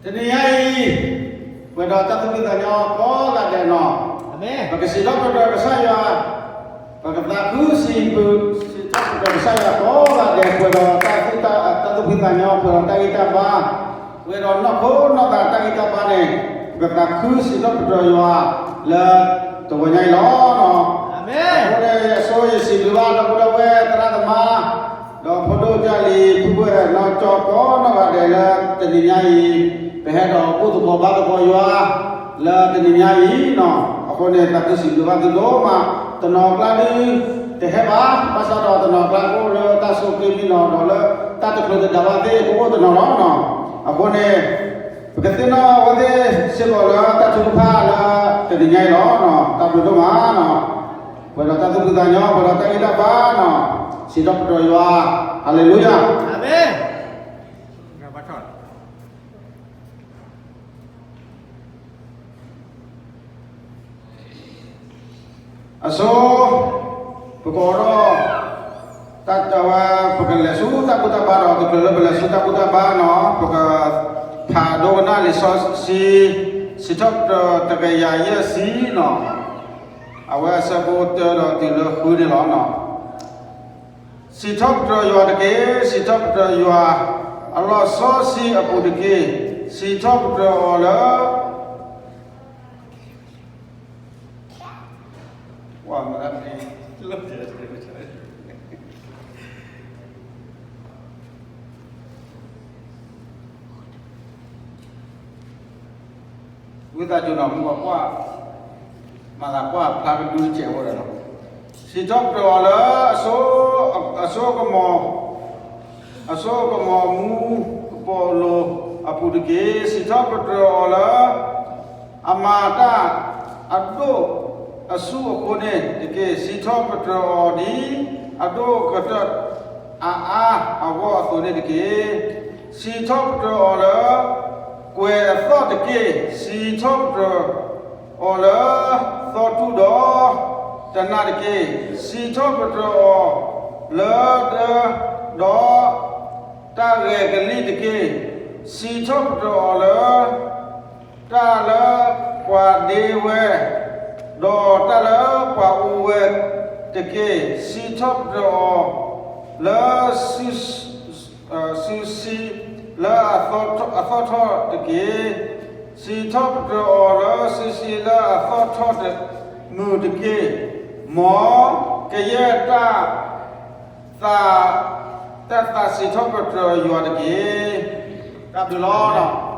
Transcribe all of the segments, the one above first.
တနံၤညါအံၤ ပှဲၤဒီးတၢ်သူၣ်ဖှံသးညီကိးဂၤဒဲးနီၤ, ပကစံးထီၣ်ပတြၢၤကစၢ်ယွၤ, ပကသးခုစံးဘျုး စံးထီၣ်ပတြၢၤကစၢ်ယွၤကိးဂၤဒဲး ပှဲၤဒီးတၢ်သူၣ်ဖှံသးညီ ပှဲၤဒီးတၢ်ဂံၢ်တၢ်ဘါ, ပှဲၤဒီးနီၢ်ခိနီၢ်သးတၢ်ဂံၢ်တၢ်ဘါန့ၣ် ပကသးခုစံးထီၣ်ပတြၢၤယွၤလၢ တဂီၤညါအံၤလီၤ. အဃိန့ၣ် အဆိယစံးဘျုးဘၣ်ဒီပုၢ်ဒီဝဲၢ်သရၣ်သမါ ဒီးဖိဒိၣ်ကၢ်လံၤ ပုၢ်ဝဲၢ်နီၢ်ကၠီကိးနီၢ်ဂၤဒဲးလၢ တနံၤညါအံၤ ပဟဲဒီးဘူၣ်သကိးဘါသကိးယွၤ လၢတနံၤညါအံၤနီၤ. အဃိန့ၣ် သးခုစံးဘျုးဘၣ်သုဒိၣ်မး, တနီၤကျါဒုး တဟဲဘၣ်, ဘၣ်ဆၣ်ဒီးတနီၤကျါအိၣ်လၢတၢ်ဆိးက့မံနီၤ ဒီးလၢတၢ်တချုးတဒါဘၣ်သ့ၣ် ကအိၣ်တနီၤလီၤနီၤ. အဃိန့ၣ် ပကသ့ၣ်နီၣ်အဝဲသ့ၣ်စ့ၢ်ကီးလၢတၢ်ထုကဖၣ်လၢတနံၤညါအံၤလီၤ. တၢ်ဘျုးဒိၣ်မးနီၤ, ပှဲၤဒီးတၢ်သူၣ်ဖှံသးညီ ပှဲၤဒီးတၢ်ဂံၢ်တၢ်ဘါနီၤ, စံးထီၣ်ပတြၢၤယွၤ, ဟၤလ့လူယၤ. အဆိ ပကအိးထီၣ် တၢ်ဝဲ ပကလဲၤဆူတၢ်ဘူၣ်တၢ်ဘါဒီး တချုးလၢပလဲၤဆူတၢ်ဘူၣ်တၢ်ဘါနီၤ ပကဖးဒိကနၣ်လံာ်စီဆှံ စံးထီၣ်ပတြၢၤတကယၤယဲၢ်ဆံနီၤ, အဝဲအဆၢဖိတၢဒီးတုၤလၢဃုန့ၣ်လီၤ. စံးထီၣ်ပတြၢၤယွၤတက့ၢ်, စံးထီၣ်ပတြၢၤယွၤ အလီၢ်စီဆှံအပူၤတက့ၢ်, စံးထီၣ်ပတြၢၤအီၤလၢ ဝံသးစူၤနီၤ မုၢ်ပှၢ်ကွၢ် မၤသးကွၢ်ဖျါကဒုတစဲးဖိဒီးနီၤ, စံးထီၣ်ပတြၢၤအီၤလၢ အစိကမီၤ အစိကမီၤမူကပိာ်လိၤအပူၤတက့ၢ်. စံးထီၣ်ပတြၢၤအီၤလၢ အမၤတၢ်အဒိၣ်အဆူၣ်အဃိန့ၣ်တက့ၢ်. စံးထီၣ်ပတြၢၤအီၤဒ်အဒိၣ်ကတၢၢ် အအါအဂီၢ်အသိးန့ၣ်တက့ၢ်. စံးထီၣ်ပတြၢၤအီၤလၢ ကွဲၤအသီၣ်တက့ၢ်. စံးထီၣ်ပတြၢၤအီၤလၢ သီတူၢ်ဒီးတနၢ်တက့ၢ်. စံးထီၣ်ပတြၢၤအီၤလၢ ဒၢဒီးတၢ်ဂဲၤကလံၣ်တက့ၢ်. စံးထီၣ်ပတြၢၤအီၤလၢ တၢ်လၢပှၤဒ့ဝဲ ဒီးတၢ်လၢပှၤအူဝဲတက့ၢ်. စံးထီၣ်ပတြၢၤအီၤလၢ စုဆံလၢအသီၣ်ထီၣ်တက့ၢ်. စံးထီၣ်ပတြၢၤအီၤလၢ စုဆံလၢအသီၣ်ထီၣ်တမုာ်တက့ၢ်. မ်ကယဲၢ်တၢ်သး တၢ်သးစံးထီၣ်ပတြၢၤယွၤတက့ၢ်. တၢ်ဘျုးလီၤ.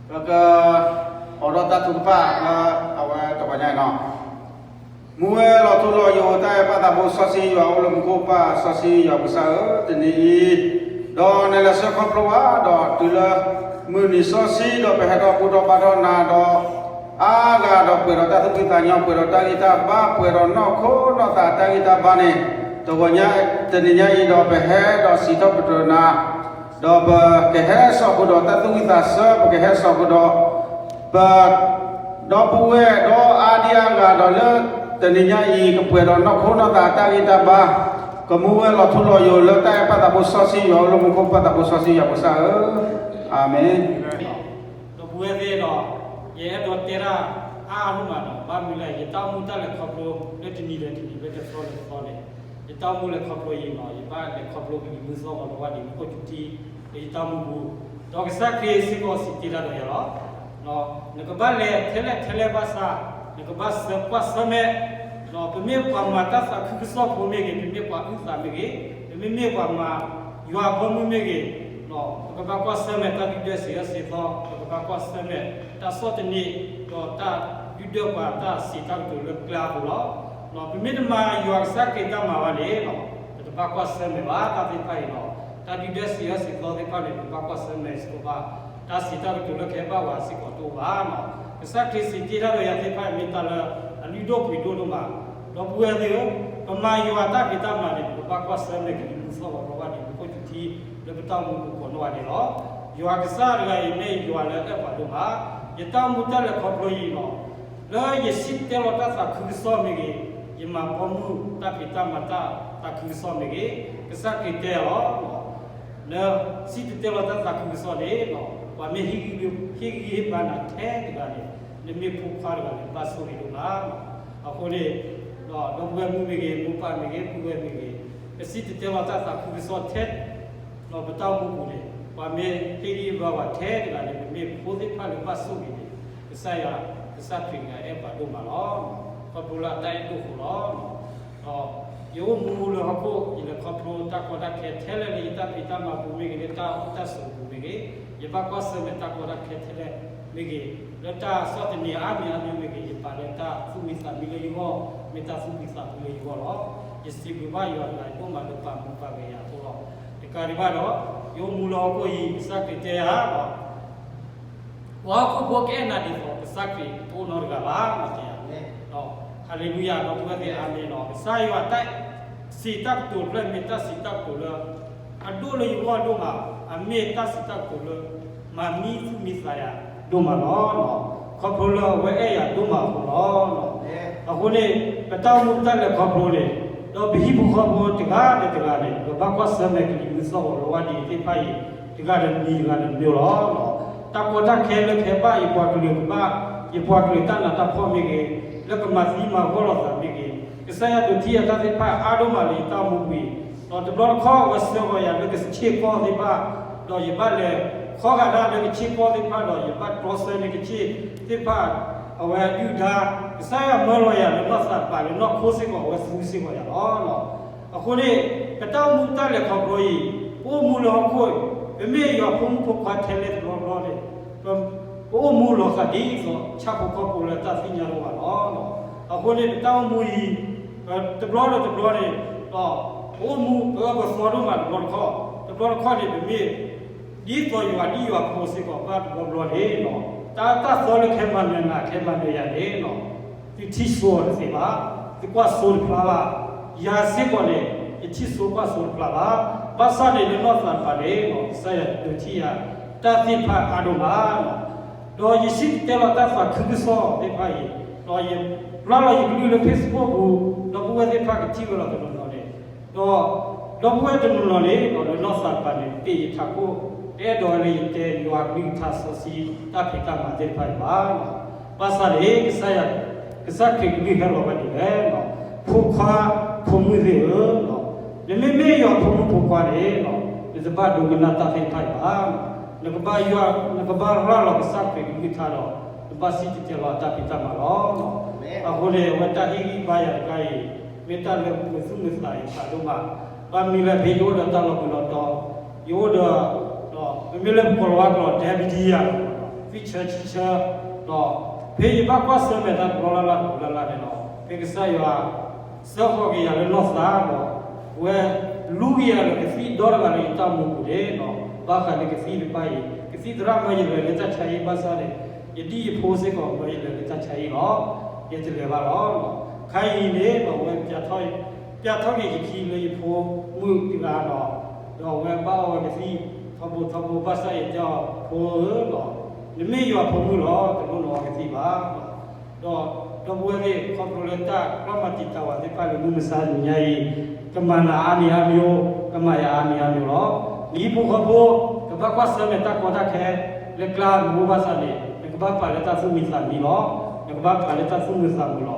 ပကအိးထီၣ်တၢ်ထုကဖၣ်လၢအဝဲတဂီၤညါအံၤနီၤ, မူဝဲလီၤထူလီၤယိာ် တၢ်အဲၣ်ပၢ်သးဘိစီဆှံ ယွၤအိၣ်လၢမူခိၣ် ပၢ်စီဆှံယွၤပကစၢ်ဧၢ, တနံၤအံၤ ဒီးနလဲၤဆှၢခီဖျိဘၣ် ဒီးတုၤလၢမုၢ်နံၤစီဆှံ ဒီးပဟဲထီၣ်ဘူၣ်ထီၣ်ဘါထီၣ်နၤဒီး အါဂၤဒီးပှဲၤဒီးတၢ်သူၣ်ဖှံသးညီ ပှဲၤဒီးတၢ်ဂံၢ်တၢ်ဘါ ပှဲၤဒီးနီၢ်ခိနီၢ်သးတၢ်ဂံၢ်တၢ်ဘါန့ၣ် တဂီၤညါ တနံၤညါအံၤဒီးပဟဲဒီးစံးထီၣ်ပတြၢၤနၤ ဒီးပကဟဲစိာ်ဃုာ်ဒီးတၢ်သူၣ်ဝံၣ်သးဆၢ ပကဟဲစိာ်ဃုာ်ဒီး ပ ဒီပုၢ်ဝဲၢ်ဒီးအါဒံအါဂၤဒီးလၢ တနံၤညါအံၤ ကပှဲၤဒီးနီၢ်ခိနီၢ်သးတၢ်ဂံၢ်တၢ်ဘါ ကမူဝဲလီၤထူလီၤယိာ်လၢတၢ်အဲၣ်ပၢ်သးဘိစီဆှံယွၤအိၣ်လၢမူခိၣ် ပၢ်သးဘိစီဆှံယွၤပကစၢ်ဧၢ, အၤမ့ၣ်. ဒီပုၢ်ဝဲၢ်သ့ၣ်ဒီး ယအဲၣ်ဒိးတဲတၢ်အါအါမးနီၤ, ဘၣ်မနုၤလဲၣ် ယတၢ်အိၣ်မူတၢ်လဲၤခီဖျိ လၢတနံၤဒီးတနံၤ လၢတသီဒီးတသီန့ၣ် ယတၢ်အိၣ်မူလဲၤခီဖျိအံၤနီၤ ယဘၣ်လဲၤခီဖျိကလံၤမုၢ်သီၣ်ဂီၤလီၤဝါဒံး မူခိၣ်စူၤထံ လၢယတၢ်အိၣ်မူပူၤ, ဒီးကစၢ်ခရံာ်စ့ၢ်ကီးစံးတ့ၢ်တၢ်ဒီးယၤလီၤ. နကဘၣ်လဲၤထဲလဲၣ်ထဲလဲၣ်ဘၣ်ဆၣ် နကဘၣ်ဆၢကွၢ်ဆၢၣ်မဲာ် ပမ့ၢ်ပှၤမၤတၢ်သးခုကစီၣ်ဖိမ့ၢ်ဂ့ၤ, ပမ့ၢ်ပှၤအုၣ်သးမ့ၢ်ဂ့ၤ, ပမ့မ့ၢ်ပှၤမၤယွၤအဘီအမုၢ်မ့ၢ်ဂ့ၤ, ပကဘၣ်ကွၢ်ဆၢၣ်မဲာ်တၢ်ဒုၣ်ဒွဲၣ်စံးအၢစံးသီ, ပကဘၣ်ကွၢ်ဆၢၣ်မဲာ်တၢ်ဆီၣ်သနံး ဒီးတၢ်ဒုၣ်ဒွဲၣ်ပှၤတၢ်စံးတၢ်ကတိၤလၢကျဲအပူၤလီၤ. ပမ့ၢ်တမၤယွၤကစၢ်ခရံာ်တၢ်မၤဘၣ်န့ၣ် ပတဘၣ်ကွၢ်ဆၢၣ်မဲာ်ဘၣ် တၢ်သ့ၣ်တဖၣ်အံၤလီၤ. တၢ်ဒုၣ်ဒွဲၣ်စံးအၢစံးသီသ့ၣ်တဖၣ်န့ၣ် ပဘၣ်ကွၢ်ဆၢၣ်မဲာ်စ့ၢ်ကီးဘၣ်, တၢ်စံးတၢ်ကတိၤလၢကဟဲဘၣ်ဝဲစ့ၢ်ကီးတအိၣ်ဘၣ်. ကစၢ်ခရံာ်စံးတ့ၢ်တၢ်ဒီးယၤသ့ၣ်တဖၣ်အံၤ မ့ၢ်တၢ်လၢအလုၢ်ဒိၣ်ပှ့ၤဒိၣ်ဒိၣ်မး, ဒီပုၢ်ဝဲၢ်သ့ၣ်ဧၢ, ပမၤယွၤတၢ်ဖံးတၢ်မၤန့ၣ် ပကဘၣ်ကွၢ်ဆၢၣ်မဲာ်ကလံၤမုၢ်သီၣ်ဂီၤလီၤဝါဒံး မူခိၣ်စူၤထံ လၢပတၢ်အိၣ်မူပူၤကိးနီၢ်ဂၤဒဲးလီၤ. ယွၤကစၢ်တဂၤအံၤမ့ၢ်ယွၤလၢအအဲၣ်ပှၤဒိၣ်မး, ယတၢ်အိၣ်မူတၢ်လဲၤခီဖျိအံၤလီၤ. လၢယစံၣ်တဲၤလီၤတၢ်သးခုကစီၣ်မ့ၢ်ဂ့ၤ, ယမၤပိာ်မုၣ်တၢ်ဖံးတၢ်မၤတၢ်သးခုကစီၣ်မ့ၢ်ဂ့ၤ, ကစၢ်ခရံာ်တဲလီၤ, နစံၣ်တဲၤတဲလီၤတၢ်သးခုကစီၣ်န့ၣ်, ပှၤမ့ၢ်ဟ့ၣ်ဂံၢ်ဟ့ၣ်ဘါနၤထဲတဂၤန့ၣ်, နမ့ၢ်ဖိခွါတဂၤန့ၣ် ဘၣ်ဆိၣ်ဂ့ၤဒိၣ်မး. အဃိန့ၣ်, ဒီပုၢ်ဝဲၢ်မုၣ်မ့ၢ်ဂ့ၤ, မိၢ်ပၢ်မ့ၢ်ဂ့ၤ, ပုၢ်ဝဲၢ်မ့ၢ်ဂ့ၤ, ပစံၣ်တဲၤတဲလီၤတၢ်သးခုကစီၣ်ထဲ ဒီးပတၢ်အိၣ်မူပူၤန့ၣ်, ပှၤမ့ၢ်ဟ့ၣ်ဂံၢ်ဟ့ၣ်ဘါပှၤထဲတဂၤန့ၣ်, ပမ့ၢ်ဖိသ့ၣ်တဖၣ်လၢဘၣ်ဆိၣ်ဂ့ၤန့ၣ်, ကစၢ်ယွၤ, ကစၢ်ခရံာ်ကအဲၣ်ပှၤဒိၣ်မးလီၤ. ခီဖျိလၢအတၢ်အဲၣ်ဒိၣ်အဃိလီၤ. ဒီးယအိၣ်မူလၢဟီၣ်ခိၣ်, ယလဲၤခီဖျိတၢ်ကီတၢ်ခဲထဲလဲၣ်လၢယတၢ်ဖံးတၢ်မၤပူၤမ့ၢ်ဂ့ၤ, လၢတၢ်အိၣ်တၢ်ဆိးပူၤမ့ၢ်ဂ့ၤ, ယဘၣ်ကွၢ်ဆၢၣ်မဲာ်တၢ်ကီတၢ်ခဲထဲလဲၣ်မ့ၢ်ဂ့ၤ, လၢတၢ်ဆီၣ်သနံးအါမံၤအါမံၤမ့ၢ်ဂ့ၤ, ယပာ်လၢတၢ်သူၣ်မံသးမံလၢယဂီၢ်, မ့ၢ်တၢ်သူၣ်ဖှံသးညီလၢယဂီၢ်လီၤ. ယစံးဘျုးဘၣ်ယွၤတဂၤအံၤဒိၣ်မးလၢပာ်မူပာ်ဂဲၤယၤအဃိလီၤ. တကးဒံးဘၣ်ဒီး, ယအိၣ်မူလၢဟီၣ်ခိၣ်အံၤ ကစၢ်ခရံာ်တဲယၤလီၤ. ပှၤဟီၣ်ခိၣ်ဖိကအဲၣ်နၤဒ်သိး ကစၢ်ခရံာ်တအိၣ်နီတဂၤဘၣ်, တဲယၤ, ဟၤလ့လူယၤ, ဒီပုၢ်ဝဲၢ်သ့ၣ်, အၤမ့ၣ်လီၤ. ကစၢ်ယွၤတၢ်စံးတၢ်ကတိၤတဖျၢၣ် မ့ၢ်တၢ်စံးတၢ်ကတိၤလၢ အဒိၣ်လၢယဂီၢ်ဒိၣ်မး, အမ့ၢ်တၢ်စံးတၢ်ကတိၤလၢ မၤမံသူၣ်မံသးယၤဒိၣ်မးလီၤ. ခီဖျိလၢအဝဲအဲၣ်ယၤဒိၣ်မးအဃိလီၤ. အဃိန့ၣ်, ပတၢ်အိၣ်မူပတၢ်လဲၤခီဖျိန့ၣ်, ဒီးပဟံၣ်ဖိဃီဖိတဂၤဒီးတဂၤန့ၣ်, ပဘၣ်ကွၢ်ဆၢၣ်မဲာ်ကလံၤမုၢ်သီၣ်ဂီၤလီၤဝါဒ်အံၤသ့ၣ်တဖၣ်အံၤ, တဂၤဒီးတမံၤ, တဂၤဒီးတမံၤလီၤ. တၢ်ကီတၢ်ခဲလၢကဟဲဘၣ်ယပှၤကလုာ်ကဘၣ်, ယပှၤကလုာ်တၢ်နးတၢ်ဖှီၣ်မ့ၢ်ဂ့ၤ, လၢကမၤသံမၤဂီၢ်လိာ်သးမ့ၢ်ဂ့ၤ, ကစၢ်ယွၤဒုးထံၣ်ယၤတၢ်သ့ၣ်တဖၣ်အါဒိၣ်မးလၢယတၢ်အိၣ်မူပူၤအံၤ, ဒီးတဘျီတခီၣ်အဝဲဆှၢဃီၤယၤလၢကဆ့ၣ်ကီၢ်သ့ၣ်တဖၣ်, ဒီးယဘၣ်လဲၤခီဂာ်ဒၣ်လၢကဆ့ၣ်ကီၢ်သ့ၣ်တဖၣ်ဒီး ယဘၣ်တြီဆၢန့ၢ်ကဆ့ၣ်သ့ၣ်တဖၣ်, အဝဲဒုၣ်ဒါ, ကစၢ်ယွၤမၢလီၤယၤလၢနီၢ်သးတပၤလၢနီၢ်ခိစ့ၢ်ကီး အဝဲသူစ့ၢ်ကီးယၤလီၤ. အဃိန့ၣ်, ပတၢ်အိၣ်မူတၢ်လဲၤခီဖျိအံၤ, ပအိၣ်မူလၢဟီၣ်ခိၣ်, ပမ့ၢ်ယွၤဖိမုၣ်ဖိခွါထဲလဲၣ်တဘျီဘျီန့ၣ်, ပအိၣ်မူလီၤသးဒ်သိးဆၣ်ဖိကီၢ်ဖိလၢတၢ်သ့ၣ်ညါတအိၣ်ဘၣ်လီၤ. အဃိန့ၣ် ပတၢ်အိၣ်မူအံၤ, တဘျီလၢတဘျီန့ၣ်, ဒီးပအိၣ်မူပအၢပသီဒိၣ်မးတဘျီတခီၣ်, တဘျီတခီၣ်န့ၣ် ပမ့ၢ်ဒ်သိးယွၤဒ်ယွၤဖိစ့ၢ်ကီးဘၣ်တဘျီဘျီန့ၣ်, တၢ်, တၢ်သီလၢကဟဲမၤနၢၤနၤ ကဟဲမၤနၢၤယၤန့ၣ်, သုထံၣ်ဆိတသ့ဘၣ်, သုကွၢ်ဆိတဖျါဘၣ်. ယၤစ့ၢ်ကီးန့ၣ်, ယထံၣ်ဆိကွၢ်ဆိတဖျါဘၣ်. ဘၣ်ဆၣ်န့ၣ်လၢနီၢ်သးတပၤန့ၣ်, ကစၢ်ယွၤဒုးထံၣ်ယၤတၢ်သ့ၣ်တဖၣ်အါဒိၣ်မး ဒီးယစံၣ်တဲၤတဲလီၤတၢ်သးခုကစီၣ်သ့ၣ်တဖၣ်အံၤ, ဒီးယပျၢ်လီၤယကလုၢ်လၢ Facebook ပူၤ, ဒီပုၢ်ဝဲၢ်သ့ၣ်တဖၣ်ကထံၣ်ဝဲလီၤတနီၤနီၤန့ၣ်, ဒီး, ဒီပုၢ်ဝဲၢ်တနီၤနီၤန့ၣ်, ဒီးလၢနီၢ်သးတပၤန့ၣ် ပ့ၢ်ယထးခိၣ်, တအဲၣ်ဒိးဝဲလၢယတဲယွၤကလုၢ်ကထါစီဆှံ တၢ်ဖံးတၢ်မၤသ့ၣ်တဖၣ်အံၤဘၣ်. ဘၣ်ဆၣ်န့ၣ် ကစၢ်ယွၤ, ကစၢ်ခရံာ်ကလုၢ်ဟဲလီၤဝဲဒ်လဲၣ်, ဖိခွါ, ဖိမုၣ်သ့ၣ်ဧၢ, နမ့မ့ၢ်ယွၤဖိမုၣ်ဖိခွါန့ၣ်, နတဘၣ်ဒိကနၣ်တၢ်သ့ၣ်တဖၣ်အံၤဘၣ်. နကဘၣ်ယွၤ, နကဘၣ်ရၤလီၤကစၢ်ခရံာ်ကလုၢ်ကထါဒီး, နဘၣ်စံၣ်တဲၤတဲလီၤတၢ်ဖံးတၢ်မၤလီၤ. အဃိန့ၣ် အဝဲတၢ်ဟ့ၣ်ဂံၢ်ဘါယၤတခါအံၤ, မ့ၢ်တၢ်လၢမုာ်သူၣ်မုာ်သးယသးဒိၣ်မး, ဘၣ်မနုၤလဲၣ် ဖဲယအိၣ်ဒီးတၢ်လီၤဘှံးလီၤတီၤ, ယအိၣ်ဒီး, မ့မ့ၢ်လၢပကိးလီၤဝဲကျိာ် diabetes ယၤ, သွံၣ်ဆၢဆံဆၢ, ဒီးဖဲယဘၣ်ကွၢ်ဆၢၣ်မဲာ်တၢ်တဘျီလၢ်လၢ်တဘျီလၢ်လၢ်န့ၣ်လီၤ, ဖဲကစၢ်ယွၤ စၢဃီၤက့ၤယၤလၢနီၢ်သးဒီး, ဝဲလူက့ၤယၤလၢကသံၣ်ဒီတဂၤလၢယတၢ်အိၣ်မူပူၤန့ၣ်, ဘၣ်ဃးလၢကသံၣ်တဖၣ်အံၤ, ကသံၣ်သရၣ်မၢယလဲၤလၢတၢ်ဆါဟံၣ်ဘၣ်ဆၣ်န့ၣ်, ယဒ်ယဖိစ့ၢ်ကီးမၢယလဲၤလၢတၢ်ဆါဟံၣ်လီၤ. ယတလဲၤဘၣ်လီၤ. ခါအံၤန့ၣ် ဒီးဝဲ, ပျးထီၣ်က့ၤယခံလၢယဖိမုၣ်တဂၤဒီး, ဒီးအဝဲဘၣ်အီဝဲကသံၣ်ထီဘိထီဘိဘၣ်ဆၣ်ယတဲအီၤ ဖိဧၢလီၤ, နမ့ၢ်ယွၤဖိမုၣ်လီၤ, တလိၣ်နအီကသံၣ်ဘၣ်. ဒီး, ဒီပုၢ်ဝဲၢ်သ့ၣ် ခီဖျိလၢတၢ်ကျီၢ်မၤတံာ်တာ်ဝဲသ့ၣ်တဖၣ်လၢမုၢ်မဆါတနံၤညါအံၤ, ကမၤနၤအါမံၤအါမံၤ, ကမၤယၤအါမံၤအါမံၤလီၤ. နဟံၣ်ဖိဃီဖိ, ကဘၣ်ကွၢ်ဆၢၣ်မဲာ်တၢ်ကီတၢ်ခဲ, လၢကျါမ့ၢ်အိၣ်ဘၣ်ဆၣ်န့ၣ်, နကဘၣ်ပာ်လၢတၢ်သူၣ်မံသးမံလီၤ. နကဘၣ်ပာ်လၢတၢ်သူၣ်မံသးမုာ်လီၤ.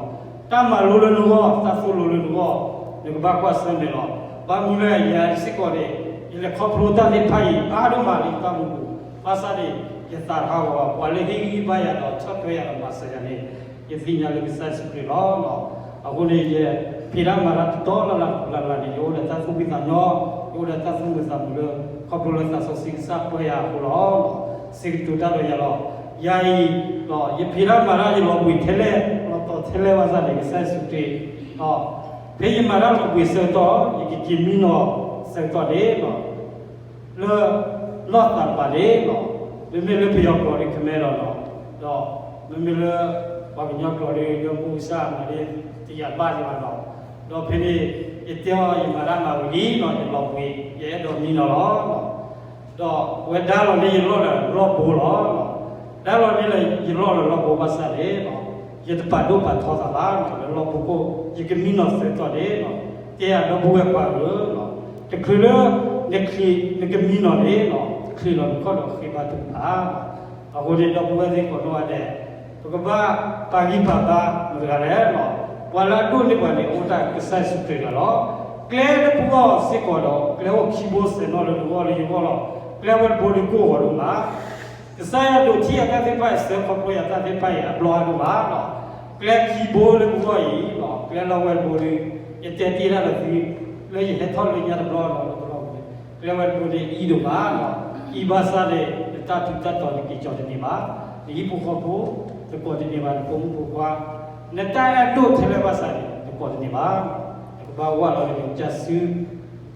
တၢ်မၤလိလၢနဂီၢ်, တၢ်သိၣ်လိလၢနဂီၢ်, နကဘၣ်ကွၢ်ဆၢၣ်မဲာ်လီၤ. ဘၣ်မနုၤလဲၣ် ယၤစ့ၢ်ကီးန့ၣ်, ယလဲၤခီဖျိတၢ်သ့ၣ်တဖၣ်အံၤ အါဒိၣ်မးလၢယတၢ်အိၣ်မူပူၤ, ဘၣ်ဆၣ်န့ၣ်, ယသးတဟးဂီၤဘၣ်, ပှၤလၢဟ့ၣ်ဂံၢ်ဘါယၤဒီးဆီၣ်ထွဲယၤဒီးမၤစၢၤယၤန့ၣ်, ယသ့ၣ်ညါလၢကစၢ်ယ့ၣ်ၡူးခရံာ်လီၤ. အဃိန့ၣ် ယဖံးတၢ်မၤတၢ်တတီလၢ်လၢ်လၢ်လၢ်န့ၣ်, ယအိၣ်ဒီးတၢ်သူၣ်ဖှံသးညီ, ယအိၣ်ဒီးတၢ်သူၣ်မုာ်သးမုာ်လၢ, ခီဖျိလၢသးစီဆှံကစၢ်ပၢယၤအဃိလီၤ. စံးကတိၤတၢ်ဒီးယၤလီၤ. ယၤအံၤ, ဒီးယဖံးတၢ်မၤတၢ်ယလီၤဘှံးထဲလဲၣ်, လီၤတီၤထဲလဲၣ်ဘၣ်ဆၣ်န့ၣ် ကစၢ်ယ့ၣ်ၡူးခရံာ်, ဒီးဖဲယမၤတၢ်လီၤဘှံးဆၢကတီၢ်, ယကက့ၤမံနီၤဆၢကတီၢ်န့ၣ်, လၢ, နီၢ်သးတပၤန့ၣ်, မ့မ့ၢ်လၢပယီၤကျိာ်ဒ် Khmer လီၤနီၤ, ဒီး, မ့မ့ၢ်လၢ, ပှၤကညီကျိာ်ဒ် ဒီးမူကစၢ်မၤဒ်, တယာ်ဘၣ်ဒံးဘၣ်နီၤ, ဒီးဖဲန့ၣ်, ယတဲအီၤယမၤတၢ်မၤဝံၤလံနီၤ, ယလီၤဘှံး, ယအဲၣ်ဒိးမံနီၤလီၤ. ဒီးအဝဲဒါလီၤန့ၢ်ယလီၢ်လၢလီၢ်ဘိလီၤ. ဒါလီၤန့ၢ်လၢယလီၢ်လၢလီၢ်ဘိဘၣ်ဆၣ်န့ၣ်လီၤ. ယတပာ်ဒိၣ်ပာ်ထီသးဘၣ်လီၤ. လၢလီၢ်ပူၤကိၣ် ယကမံနီၤသၢတီၤန့ၣ်လီၤ. တဲယၤဒီပုၢ်ဝဲၢ်ပှၤဧၢလီၤ, တချုးလၢ နချံး နကမံနီၤန့ၣ်လီၤ, တချုးလီၤနခီၣ်ဒီးဃ့ဘါထုကဖၣ်လီၤ. အဃိန့ၣ် ဒီပုၢ်ဝဲၢ်သ့ၣ်ကိးနီၢ်ဂၤဒဲး ပကဘၣ်ပာ်ဂံၢ်ပာ်ဘါမတၤတဂၤလဲၣ်လီၤ. ပှၤလၢအဒိၣ်န့ၢ်ပှၤန့ၣ် အိၣ်တ့ၢ်ကစၢ်ယ့ၣ်ၡူးခရံာ်တဂၤလီၤ. ကျဲလၢပဂီၢ်စ့ၢ်ကီးဒီး ကျဲအိၣ်ခံဘိစဲးနီၣ်လၢနဂီၢ်လၢယဂီၢ်လီၤ. ကျဲဝဲတဘိဒုးကိၢ်ဂီၤဒိၣ်မး ကစၢ်ယွၤဒိးထံၣ်အတၢ်သ့ၣ်တဖၣ်အံၤ စၢၤခီဖျိယတၢ်သ့ၣ်တဖၣ်အံၤအဘျီအါဒိၣ်မးလီၤ. ကျဲခံဘိလၢပဂီၢ်အံၤလီၤ. ကျဲလီၤဝဲတဘိဒီး ယတဲတ့ၢ်တၢ်လၢသု လၢယဟဲထီၣ်လၢညါတဘျီလီၤ လၢတဘျီန့ၣ် ကျဲဝဲတဘိန့ၣ်အံၣ်ဒိၣ်မးလီၤ. အံၣ်ဘၣ်ဆၣ်န့ၣ် နတၢ်ထူးတၢ်တီၤန့ၣ် က့ၤကီၤတန့ၢ်ဘၣ်. နဟံၣ်ဖိဃီဖိ တကိးတန့ၢ်ဘၣ်. နဖိမုၣ်ဖိခွါ နတၢ်အဲၣ်ဒိၣ်ထဲလဲၣ်ဘၣ်ဆၣ်န့ၣ် တကိးတန့ၢ်ဘၣ်. နကဘၣ်ဝၢ်လီၤန့ၣ် နကစၢ်စု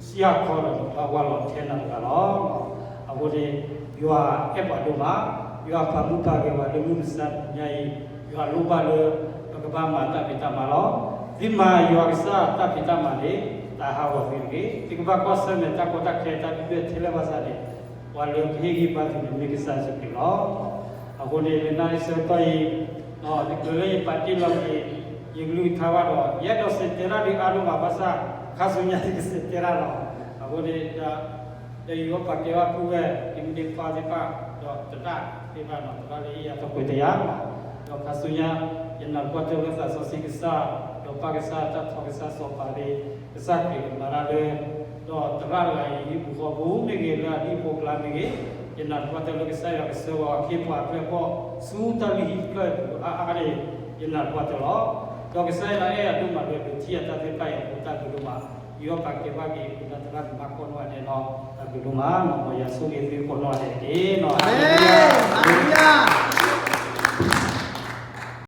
စံၣ်ဟးခီဒီး နကဘၣ်ဝၢ်လီၤထဲနၤတဂၤလီၤ. အဃိန့ၣ် ယွၤအဲၣ်ပှၤဒိၣ်မး, ယွၤပာ်မူပာ်ဂဲၤပှၤလၢမုၢ်မဆါတနံၤညါအံၤ, ယွၤလိၣ်ဘၣ်လၢ ပကဘၣ်မၤတၢ်ဖံးတၢ်မၤလီၤ. သုမၤယွၤကစၢ်တၢ်ဖံးတၢ်မၤန့ၣ် တၢ်ဟးဂီၤသုတဂ့ၤ. သုကဘၣ်ကွၢ်ဆၢၣ်မဲာ်တၢ်ကီတၢ်ခဲတၢ်ဒုၣ်ဒွဲၣ်ထဲလဲၣ်ဘၣ်ဆၣ်န့ၣ် ပှၤလၢကဟ့ၣ်ဂံၢ်ဘါသုန့ၣ် မ့ၢ်ကစၢ်ယ့ၣ်ၡူးခရံာ်လီၤ. အဃိန့ၣ် လၢနၣ်ရံၣ်ဆၢကတီၢ်အံၤ တချုးလၢယပာ်တ့ၢ်လီၤက့ၤ ယကလုၢ်ကထါဘၣ်ဒီး ယအဲၣ်ဒိးစံးတဲတၢ်ဒုးအါဒိၣ်မးဘၣ်ဆၣ် ခါဆူညါယကစံးတဲတၢ်လီၤ. အဃိန့ၣ် ဒီးယအိၣ်ပာ်ကဲဘၣ်ပုၢ်ဝဲၢ် ယမုၢ်ဒ့ခွါသ့ၣ်တဖၣ် ဒီးသရၣ်သ့ၣ်တဖၣ်နီၤ သရၣ်လၢဟ့ၣ်ယၤထီၣ်ကွဲးတယၤ, ဒီးခါဆူညါ ယနၢ်ပၢၢ်တၢ်လၢသးစီဆှံကစၢ် ဒီးပၢ်ကစၢ် တၢ်ထီကစၢ်စီၤပၤသ့ၣ် ကစၢ်ခရံာ်ကမၤတၢ်လၢ ဒီးသရၣ်တဂၤအံၤ ဟံၣ်ပူၤဃီပူၤမ့ၢ်ဂ့ၤ လၢအဟံၣ်ဖိကျါမ့ၢ်ဂ့ၤ, ယနၢ်ပၢၢ်တၢ်လၢကစၢ်ယွၤကဆှၢဝဲအခ့အပှၤအဖျၢၣ်အဘီၣ် ဆူတၢ်လုၢ်ဟံၣ်တဖျၢၣ်အပူၤအါအါန့ၣ် ယနၢ်ပၢၢ်တၢ်လီၤ. ဒီးကစၢ်ယွၤအဲၣ်အဒိၣ်မးလၢဒိးထံၣ်အတၢ်သ့ၣ်တဖၣ်အံၤအဃိ တၢ်ဘျုးဒိၣ်မး ယွၤပာ်ကဲဘၣ်က့ၤ ပနၢ်သရၣ်ကမၤကိးနီၢ်ဂၤဒဲးလီၤ. တၢ်ဘျုးဒိၣ်မး မ်ယွၤဆိၣ်ဂ့ၤသုကိးနီၢ်ဂၤဒဲးတက့ၢ်နီၤ. ဟါလ့လူယၤ